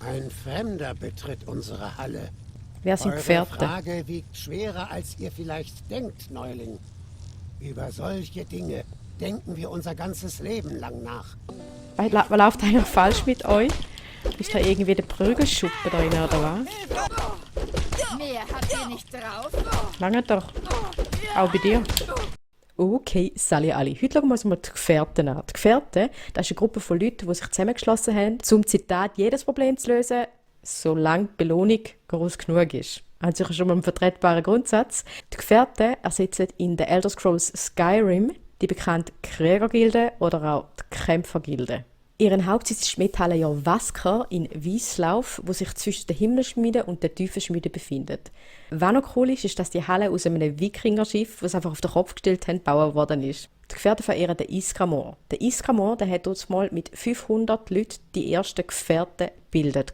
Ein Fremder betritt unsere Halle. Wer sind Eure Gefährte? Frage wiegt schwerer, als ihr vielleicht denkt, Neuling. Über solche Dinge denken wir unser ganzes Leben lang nach. Was läuft eigentlich falsch mit euch? Ist da irgendwie der Prügelschuppen da drin, oder was? Mehr habt ihr nicht drauf? Lange doch. Auch bei dir. Okay, salut alle. Heute schauen wir uns mal die Gefährten an. Die Gefährten, das ist eine Gruppe von Leuten, die sich zusammengeschlossen haben, um Zitat jedes Problem zu lösen, solange die Belohnung groß genug ist. Also schon mal ein vertretbarer Grundsatz. Die Gefährten ersetzen in The Elder Scrolls Skyrim die bekannte Kriegergilde oder auch die Kämpfergilde. Ihren Hauptsitz ist die Schmiedhalle Jorrvaskr in Wieslauf, wo sich zwischen der Himmelsschmiede und der Tiefenschmiede befindet. Was noch cool ist, ist, dass die Halle aus einem Wikingerschiff, das sie einfach auf den Kopf gestellt haben, gebaut worden ist. Die Gefährten verehren den Iskramor. Der Iskramor, der hat dort mal mit 500 Leuten die ersten Gefährten gebildet.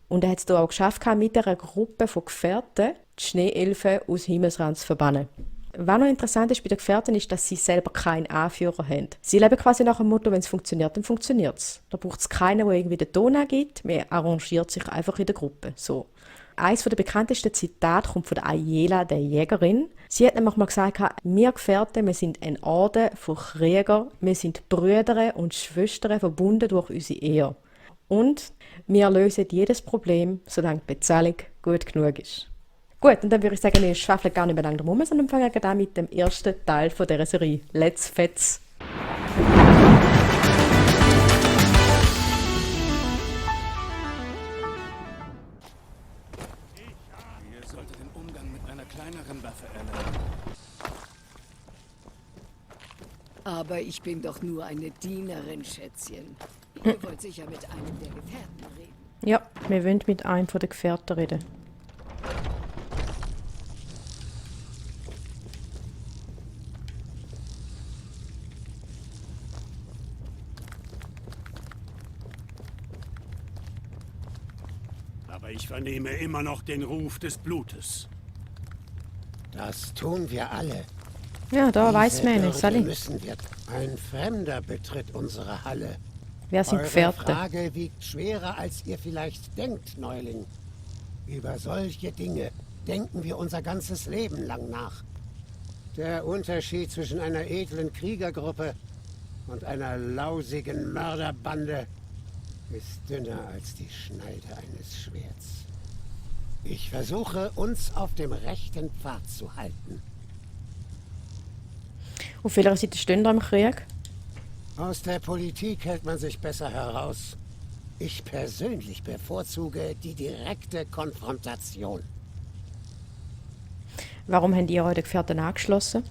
Und er hat es hier auch geschafft, mit einer Gruppe von Gefährten die Schneeelfen aus Himmelsrand zu verbannen. Was noch interessant ist bei den Gefährten ist, dass sie selber keinen Anführer haben. Sie leben quasi nach dem Motto, wenn es funktioniert, dann funktioniert es. Da braucht es keinen, der irgendwie den Ton angibt, man arrangiert sich einfach in der Gruppe. So. Eines der bekanntesten Zitate kommt von der Ayela, der Jägerin. Sie hat nämlich mal gesagt, wir Gefährten, wir sind ein Orden von Kriegern, wir sind Brüder und Schwestern verbunden durch unsere Ehe. Und wir lösen jedes Problem, solange die Bezahlung gut genug ist. Gut, und dann würde ich sagen, wir schwafeln gar nicht mehr lange drum, sondern fangen an mit dem ersten Teil von dieser Serie. Let's Fetz! Ihr solltet den Umgang mit einer kleineren Waffe erlernen. Aber ich bin doch nur eine Dienerin, Schätzchen. Ihr wollt sicher mit einem der Gefährten reden. Ja, wir wollen mit einem der Gefährten reden. Aber ich vernehme immer noch den Ruf des Blutes. Das tun wir alle. Ja, da Diese weiß man nicht, Bürde Sally. müssen wir. Ein Fremder betritt unsere Halle. Wer sind Eure Gefährte? Frage wiegt schwerer, als ihr vielleicht denkt, Neuling. Über solche Dinge denken wir unser ganzes Leben lang nach. Der Unterschied zwischen einer edlen Kriegergruppe und einer lausigen Mörderbande ist dünner als die Schneide eines Schwerts. Ich versuche, uns auf dem rechten Pfad zu halten. Auf welcher Seite stehen da im Krieg? Aus der Politik hält man sich besser heraus. Ich persönlich bevorzuge die direkte Konfrontation. Warum habt ihr eure Gefährten angeschlossen?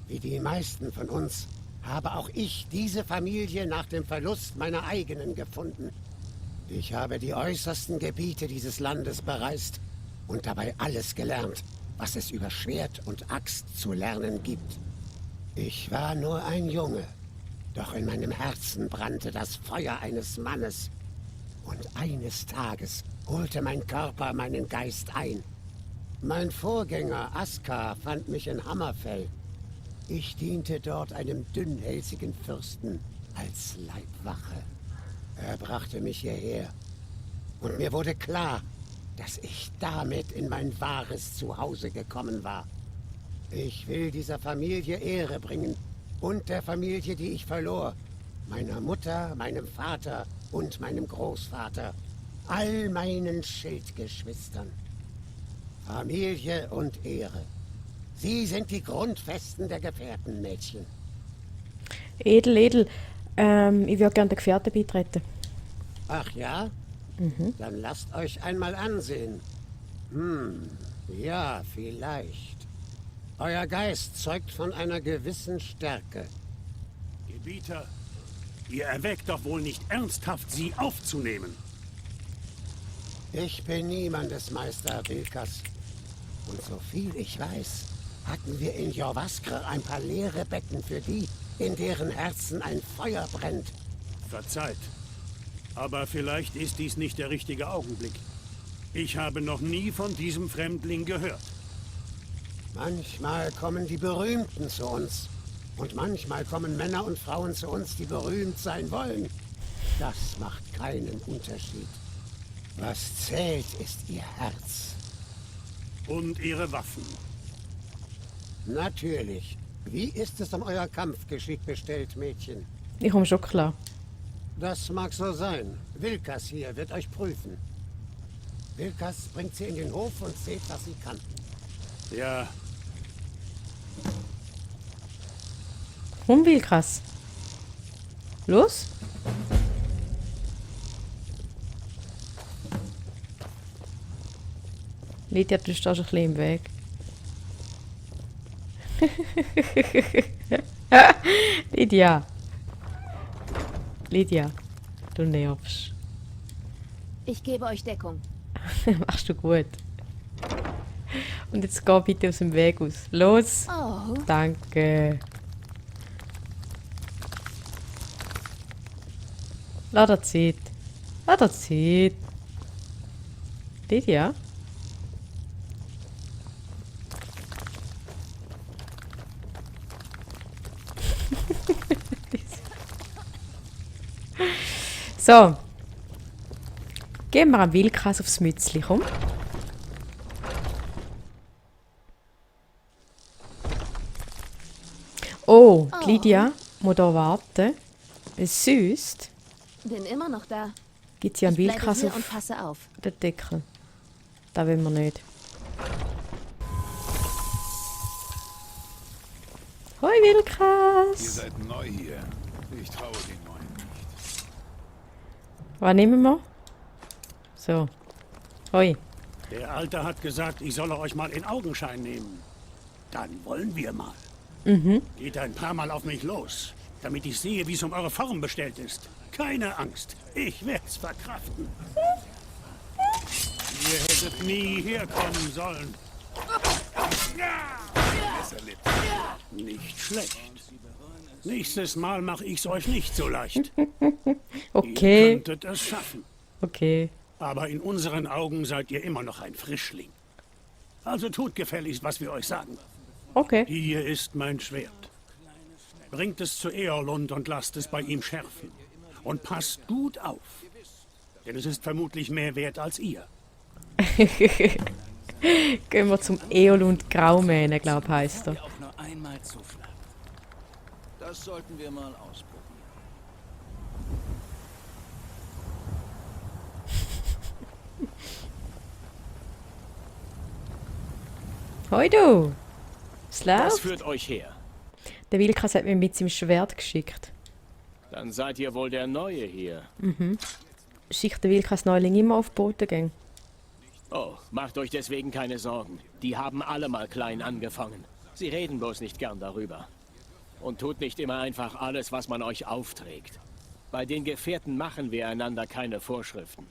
Wie die meisten von uns habe auch ich diese Familie nach dem Verlust meiner eigenen gefunden. Ich habe die äußersten Gebiete dieses Landes bereist und dabei alles gelernt, was es über Schwert und Axt zu lernen gibt. Ich war nur ein Junge, doch in meinem Herzen brannte das Feuer eines Mannes. Und eines Tages holte mein Körper meinen Geist ein. Mein Vorgänger Askar fand mich in Hammerfell. Ich diente dort einem dünnhälsigen Fürsten als Leibwache. Er brachte mich hierher. Und mir wurde klar, dass ich damit in mein wahres Zuhause gekommen war. Ich will dieser Familie Ehre bringen und der Familie, die ich verlor. Meiner Mutter, meinem Vater und meinem Großvater. All meinen Schildgeschwistern. Familie und Ehre. Sie sind die Grundfesten der Gefährten, Mädchen. Edel, edel. Ich würde gerne den Gefährten beitreten. Ach ja? Dann lasst euch einmal ansehen. Ja, vielleicht. Euer Geist zeugt von einer gewissen Stärke. Gebieter, ihr erwägt doch wohl nicht ernsthaft, sie aufzunehmen. Ich bin niemandes Meister, Vilkas. Und so viel ich weiß, hatten wir in Jorrvaskr ein paar leere Becken für die, in deren Herzen ein Feuer brennt. Verzeiht. Aber vielleicht ist dies nicht der richtige Augenblick. Ich habe noch nie von diesem Fremdling gehört. Manchmal kommen die Berühmten zu uns. Und manchmal kommen Männer und Frauen zu uns, die berühmt sein wollen. Das macht keinen Unterschied. Was zählt, ist ihr Herz. Und ihre Waffen. Natürlich. Wie ist es um euer Kampfgeschick bestellt, Mädchen? Ich komme schon klar. Das mag so sein. Wilkas hier wird euch prüfen. Wilkas bringt sie in den Hof und seht, was sie kann. Ja, Komm, Wilkas. Los. Lydia, du stehst ein bisschen im Weg. Lydia. Lydia, du nervst. Ich gebe euch Deckung. Machst du gut. Und jetzt geh bitte aus dem Weg aus. Los. Oh, Danke. Lass dir Zeit. Lass dir Zeit. Lydia? So. Geben wir einen Wilkas aufs Mützli, komm. Oh, die Lydia muss hier warten. Es süßt. bin immer noch da. Gibt sie einen Ich bleibe Wilkas hier und auf passe auf. den Deckel. Das wollen wir nicht. Hoi Ihr Wilkas! seid neu hier. Ich traue den Neuen nicht. Was nehmen wir? So. Hoi. der Alte hat gesagt, ich solle euch mal in Augenschein nehmen. Dann wollen wir mal. Geht ein paar Mal auf mich los, damit ich sehe, wie es um eure Form bestellt ist. Keine Angst, ich werd's verkraften. Ihr hättet nie herkommen sollen. Nicht schlecht. Nächstes Mal mache ich's euch nicht so leicht. Ihr Okay. könntet es schaffen. Okay. Aber in unseren Augen seid ihr immer noch ein Frischling. Also tut gefälligst, was wir euch sagen. Okay. Hier ist mein Schwert. Bringt es zu Eorlund und lasst es bei ihm schärfen. Und passt gut auf. Denn es ist vermutlich mehr wert als ihr. Gehen wir zum Eolund Graumähne, glaub heisst er. Auch nur einmal zuschlagen. Das sollten wir mal ausprobieren. Hoi du! Was Was läuft? führt euch her? Der Wilkas hat mich mit seinem Schwert geschickt. Dann seid ihr wohl der Neue hier. Schickt der Wilkas Neuling immer auf Botengänge. Oh, macht euch deswegen keine Sorgen. Die haben alle mal klein angefangen. Sie reden bloß nicht gern darüber. Und tut nicht immer einfach alles, was man euch aufträgt. Bei den Gefährten machen wir einander keine Vorschriften.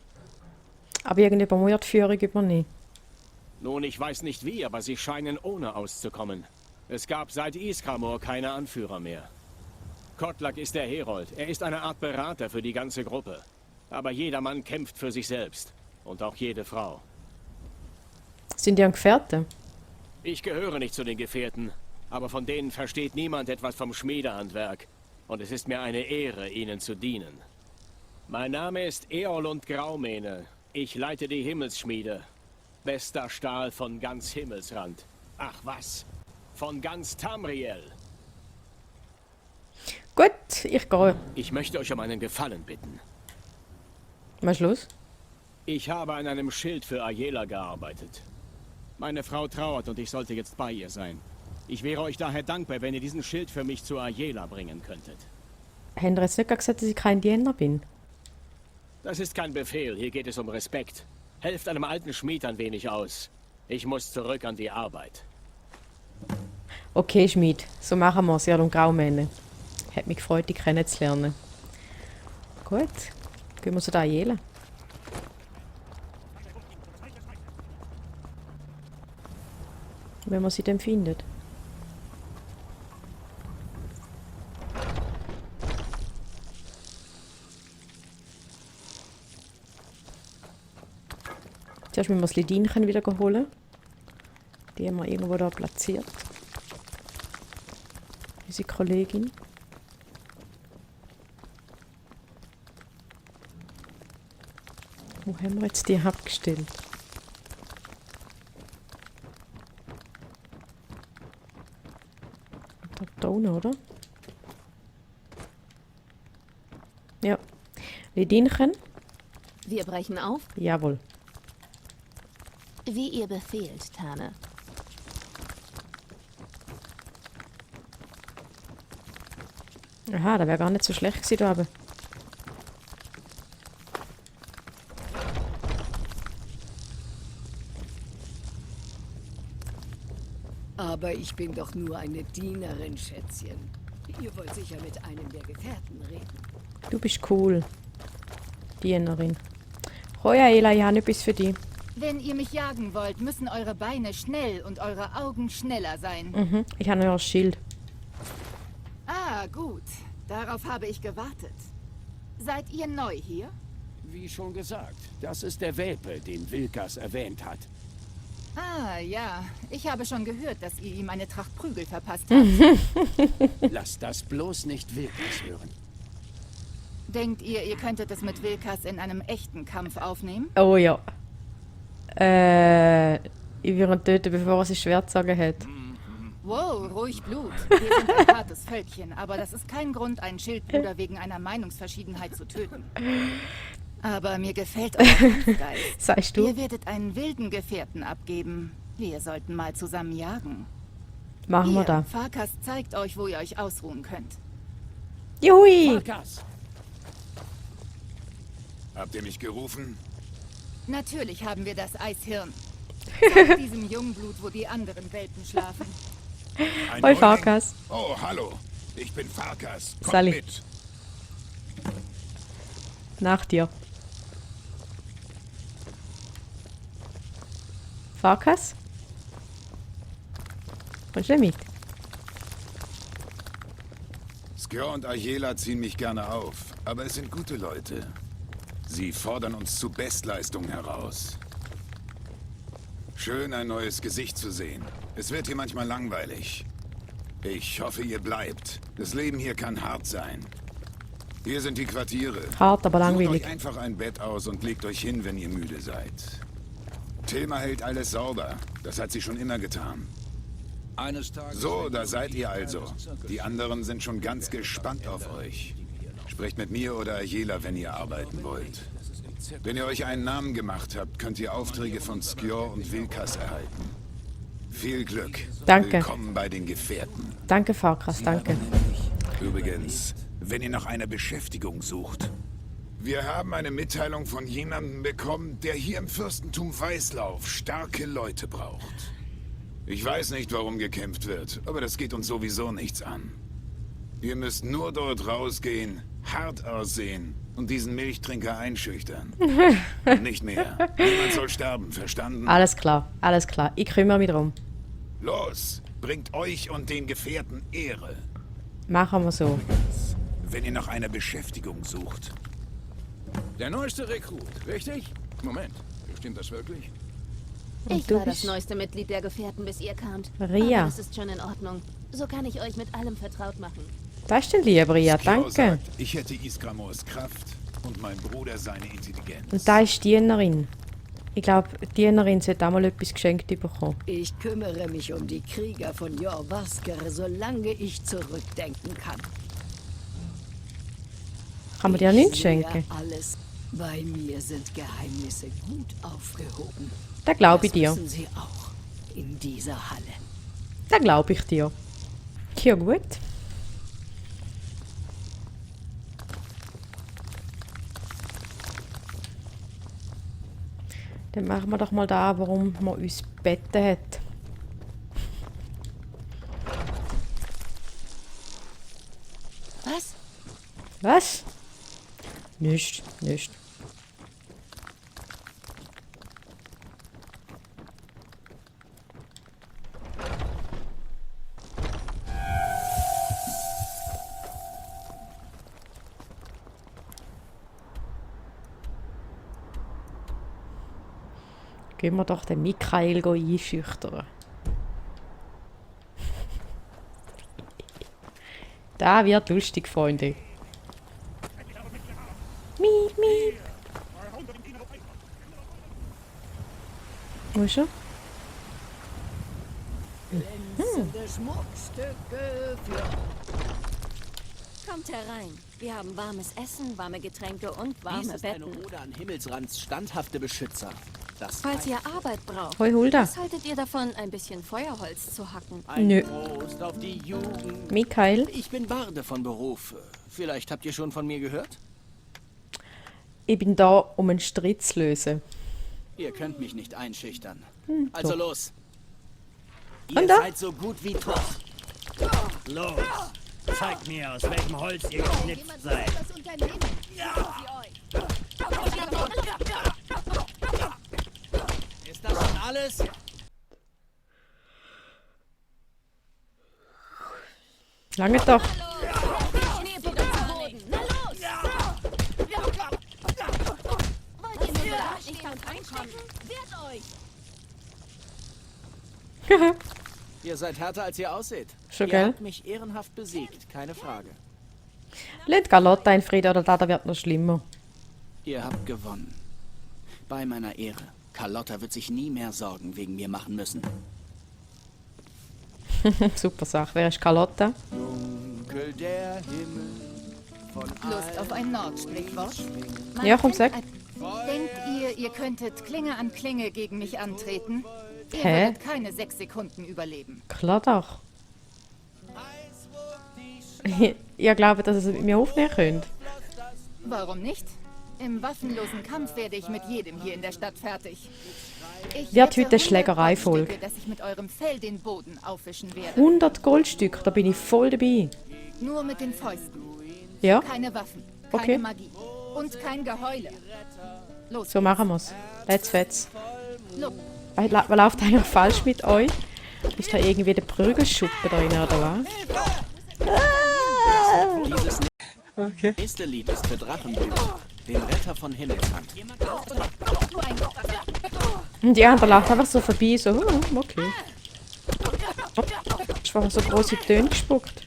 Aber irgendjemand muss ja die Führung übernehmen. Nun, ich weiß nicht wie, aber sie scheinen ohne auszukommen. Es gab seit Iskramor keine Anführer mehr. Kotlak ist der Herold. Er ist eine Art Berater für die ganze Gruppe. Aber jeder Mann kämpft für sich selbst. Und auch jede Frau. Sind die ein Gefährte? Ich gehöre nicht zu den Gefährten, aber von denen versteht niemand etwas vom Schmiedehandwerk. Und es ist mir eine Ehre, ihnen zu dienen. Mein Name ist Eorlund Graumähne. Ich leite die Himmelsschmiede. Bester Stahl von ganz Himmelsrand. Ach was, von ganz Tamriel. Gut, ich gehe. Ich möchte euch um einen Gefallen bitten. Mal Schluss. Ich habe an einem Schild für Ayela gearbeitet. Meine Frau trauert und ich sollte jetzt bei ihr sein. Ich wäre euch daher dankbar, wenn ihr diesen Schild für mich zu Ayela bringen könntet. Haben ihr jetzt nicht gesagt, dass ich kein Diener bin? Das ist kein Befehl, hier geht es um Respekt. Helft einem alten Schmied ein wenig aus. Ich muss zurück an die Arbeit. Okay, Schmied. So machen wir es, Eolund Graumähne. Hat mich gefreut, dich kennenzulernen. Gut. Gehen wir zu der Ayela. Wenn man sie dann findet. Zuerst müssen wir das Ledinchen wieder holen. Die haben wir irgendwo da platziert. Unsere Kollegin. Wo haben wir jetzt die abgestellt? Da unten, oder? Ja. Lidinchen? Wir brechen auf, Jawohl. wie ihr befehlt, Tane. Aha, da wäre gar nicht so schlecht gewesen da oben. Aber ich bin doch nur eine Dienerin, Schätzchen. Ihr wollt sicher mit einem der Gefährten reden. Du bist cool. Dienerin. Royaela, ich habe etwas für dich. Wenn ihr mich jagen wollt, müssen eure Beine schnell und eure Augen schneller sein. Mhm. Ich habe noch ein Schild. Ah, gut. Darauf habe ich gewartet. Seid ihr neu hier? Wie schon gesagt, das ist der Welpe, den Wilkas erwähnt hat. Ah, ja. Ich habe schon gehört, dass ihr ihm eine Tracht Prügel verpasst habt. Lass das bloß nicht Wilkas hören. Denkt ihr, ihr könntet es mit Wilkas in einem echten Kampf aufnehmen? Oh ja. Ich würde ihn töten, bevor er sein Schwert gezogen hat. Wow, ruhig Blut. Wir sind ein hartes Völkchen, aber das ist kein Grund, einen Schildbruder wegen einer Meinungsverschiedenheit zu töten. Aber mir gefällt euer Kampfgeist. Sagst du? Ihr werdet einen wilden Gefährten abgeben. Wir sollten mal zusammen jagen. Machen wir Hier, da. Farkas zeigt euch, wo ihr euch ausruhen könnt. Juhui! Farkas! Habt ihr mich gerufen? Natürlich haben wir das Eishirn. Zeigt diesem Jungblut, wo die anderen Welpen schlafen. Ein Hoi Neuling? Farkas. Oh, hallo. Ich bin Farkas. Kommt Sally. mit. Nach dir. Farkas? Kommst du mit? Skjör und Ayela ziehen mich gerne auf, aber es sind gute Leute. Sie fordern uns zu Bestleistung heraus. Schön, ein neues Gesicht zu sehen. Es wird hier manchmal langweilig. Ich hoffe, ihr bleibt. Das Leben hier kann hart sein. Hier sind die Quartiere. Hart, aber Sucht langweilig. euch einfach ein Bett aus und legt euch hin, wenn ihr müde seid. Tilma hält alles sauber. Das hat sie schon immer getan. Eines Tages... So, da seid ihr also. Die anderen sind schon ganz gespannt auf euch. Sprecht mit mir oder Ayela, wenn ihr arbeiten wollt. Wenn ihr euch einen Namen gemacht habt, könnt ihr Aufträge von Skjör und Wilkas erhalten. Viel Glück. Danke. Willkommen bei den Gefährten. Danke, Farkas, danke. Übrigens, wenn ihr nach einer Beschäftigung sucht. Wir haben eine Mitteilung von jemandem bekommen, der hier im Fürstentum Weißlauf starke Leute braucht. Ich weiß nicht, warum gekämpft wird, aber das geht uns sowieso nichts an. Ihr müsst nur dort rausgehen, hart aussehen und diesen Milchtrinker einschüchtern. Nicht mehr. Niemand soll sterben, verstanden? Alles klar, alles klar. Ich kümmere mich drum. Los, bringt euch und den Gefährten Ehre. Machen wir so. Wenn ihr nach einer Beschäftigung sucht. Der neueste Rekrut, richtig? Moment, stimmt das wirklich? Ich du war das bist- neueste Mitglied der Gefährten, bis ihr kamt. Ria. Aber das ist schon in Ordnung. So kann ich euch mit allem vertraut machen. Das ist der liebe Ria, Skjör danke. sagt, ich hätte Isgramors Kraft und mein Bruder seine Intelligenz. Und da ist die Dienerin. Ich glaube, die Dienerin sollte auch mal etwas geschenkt bekommen. Ich kümmere mich um die Krieger von Jorvasker, solange ich zurückdenken kann. Kann man dir nichts Ich sehe schenken? alles. Bei mir sind Geheimnisse gut aufgehoben. Da glaube ich Das dir. wissen Sie auch. In dieser Halle. Da glaube ich dir. Ja gut. Dann machen wir doch mal da, warum man uns gebeten hat. Was? Was? Nicht, nicht. Gehen wir doch den Michael einschüchtern. Da wird lustig, Freunde. Miep, miep. Wo ist er? Glänzende Schmuckstücke für... Kommt herein. Wir haben warmes Essen, warme Getränke und Dies warme ist eine Betten. Ode an Himmelsrands standhafte Beschützer. Das Falls ihr Arbeit braucht, Hoi, Hulda. was haltet ihr davon, ein bisschen Feuerholz zu hacken? ein Nö. Prost auf die Jugend. Michael. Ich bin Barde von Beruf. Vielleicht habt ihr schon von mir gehört? Ich bin da, um einen Streit zu lösen. Ihr könnt mich nicht einschüchtern. Also doch. los. Und Ihr da? seid so gut wie tot. Los, zeigt mir, aus welchem Holz ihr geknipst seid. Das Unternehmen. Ist das schon alles? Lange doch. Schneebuckel zu Boden. Na los! Wollt ihr nur da stehen und einstecken? Wehrt euch! Ihr seid härter, als ihr aussieht. Schon, Ihr gell? habt mich ehrenhaft besiegt, keine Frage. Lädt Carlotta in Frieden oder da wird noch schlimmer. Ihr habt gewonnen. Bei meiner Ehre. Carlotta wird sich nie mehr Sorgen wegen mir machen müssen. Super Sache. Wer ist Carlotta? Dunkel der Himmel von Lust auf ein Nordsprichwort? Ja, komm, sag. Denkt ihr könntet Klinge an Klinge gegen mich antreten? Ihr Hä? würdet keine 6 Sekunden überleben. Klar doch. Ich glaube, dass ihr es mit mir aufnehmen könnt. Warum nicht? Im waffenlosen Kampf werde ich mit jedem hier in der Stadt fertig. Ich Wird wette heute eine Schlägerei-Folge. 100 Goldstücke, dass ich mit eurem Fell den Boden aufwischen werde. 100 Goldstück, da bin ich voll dabei. Nur mit den Fäusten. Ja, Keine Waffen, keine Okay. Magie und kein Geheule. Los, so machen wir's. Let's fetz. los. Was läuft eigentlich falsch mit euch? Ist da irgendwie der Prügelschuppen drin oder was? Dieses nächste Lied ist für Drachenblut, den Retter von Himmelsrand. Und die andere läuft einfach so vorbei, so, okay. Ich war so große Töne gespuckt.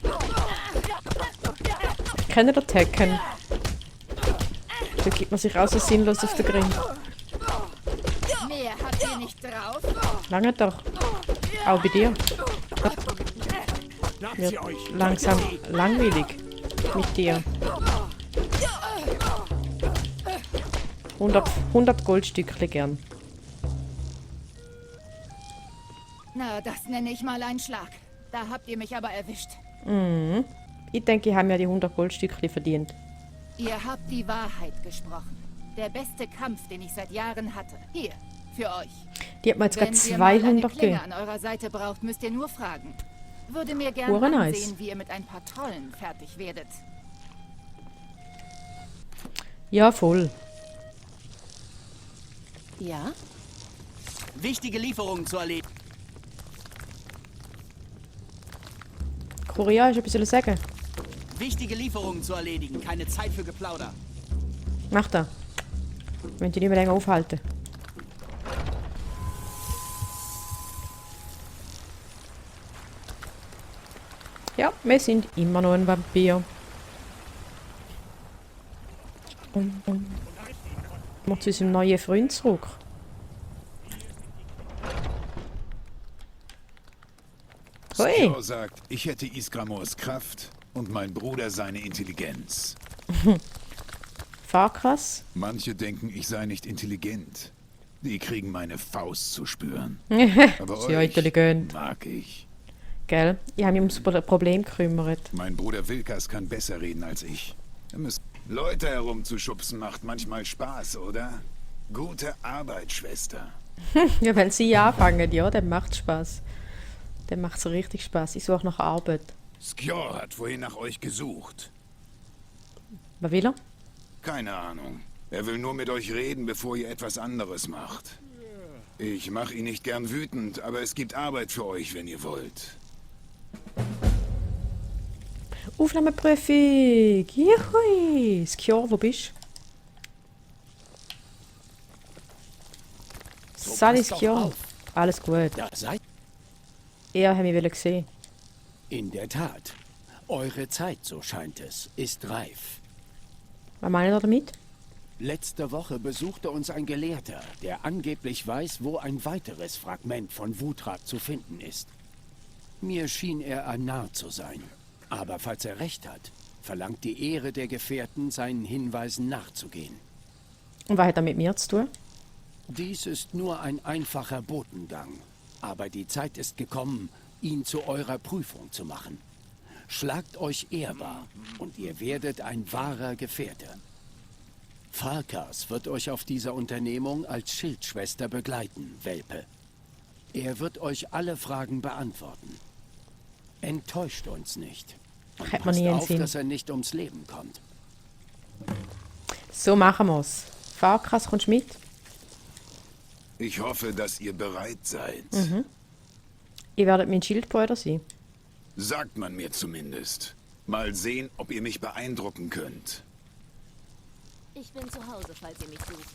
Kennt ihr Tekken? Da gibt man sich auch so sinnlos auf den Grind. Mehr habt ihr nicht drauf? Lange doch. Auch bei dir. Schnappt Wird sie euch. langsam langweilig mit dir. 100 Goldstückchen gern. Na, das nenne ich mal einen Schlag. Da habt ihr mich aber erwischt. Ich denke, ich habe mir die 100 Goldstückchen verdient. Ihr habt die Wahrheit gesprochen. Der beste Kampf, den ich seit Jahren hatte. Hier, für euch. Die hat mir jetzt gerade Wenn ihr mal eine 200 Klinge gegeben. an eurer Seite braucht, müsst ihr nur fragen. Würde mir Hure gerne nice. ansehen, wie ihr mit ein paar Trollen fertig werdet. Ja, voll. Ja? Wichtige Lieferungen zu erledigen. Korea, ist etwas sagen? Wichtige Lieferungen zu erledigen, keine Zeit für Geplauder. Mach da. Ich will dich nicht mehr länger aufhalten. Ja, wir sind immer noch ein Vampir. Mal zu unserem neuen Freund zurück. Hui. Skjor sagt, ich hätte Isgramors Kraft und mein Bruder seine Intelligenz. Farkas. Manche denken, ich sei nicht intelligent. Die kriegen meine Faust zu spüren. Aber Sehr intelligent. mag ich. Gell? Ich habe mich ums Problem gekümmert. Mein Bruder Wilkas kann besser reden als ich. Leute herumzuschubsen macht manchmal Spaß, oder? Gute Arbeit, Schwester. Ja, wenn sie anfangen, ja, dann macht Spaß. Dann macht es richtig Spaß. Ich suche nach Arbeit. Skjor hat vorhin nach euch gesucht. Was will er? Keine Ahnung. Er will nur mit euch reden, bevor ihr etwas anderes macht. Ich mache ihn nicht gern wütend, aber es gibt Arbeit für euch, wenn ihr wollt. Aufnahmeprüfung! Juhui! Skjor, wo bist du? Sally passt doch Skjor. auf. Alles gut. Da seid Er hat mich gesehen. in der Tat. Eure Zeit, so scheint es, ist reif. Was meint ihr damit? Letzte Woche besuchte uns ein Gelehrter, der angeblich weiß, wo ein weiteres Fragment von Wutrak zu finden ist. Mir schien er ein Narr zu sein. Aber falls er recht hat, verlangt die Ehre der Gefährten, seinen Hinweisen nachzugehen. Und was hat er mit mir zu tun? Dies ist nur ein einfacher Botengang. Aber die Zeit ist gekommen, ihn zu eurer Prüfung zu machen. Schlagt euch ehrbar und ihr werdet ein wahrer Gefährte. Farkas wird euch auf dieser Unternehmung als Schildschwester begleiten, Welpe. Er wird euch alle Fragen beantworten. Enttäuscht uns nicht. Und Hat man passt nie auf, entsehen. dass er nicht ums Leben kommt. So machen wir's. Farkas, kommst du mit? Ich hoffe, dass ihr bereit seid. Ihr werdet mein Schildbrüder sein. Sagt man mir zumindest. Mal sehen, ob ihr mich beeindrucken könnt. Ich bin zu Hause, falls ihr mich sucht.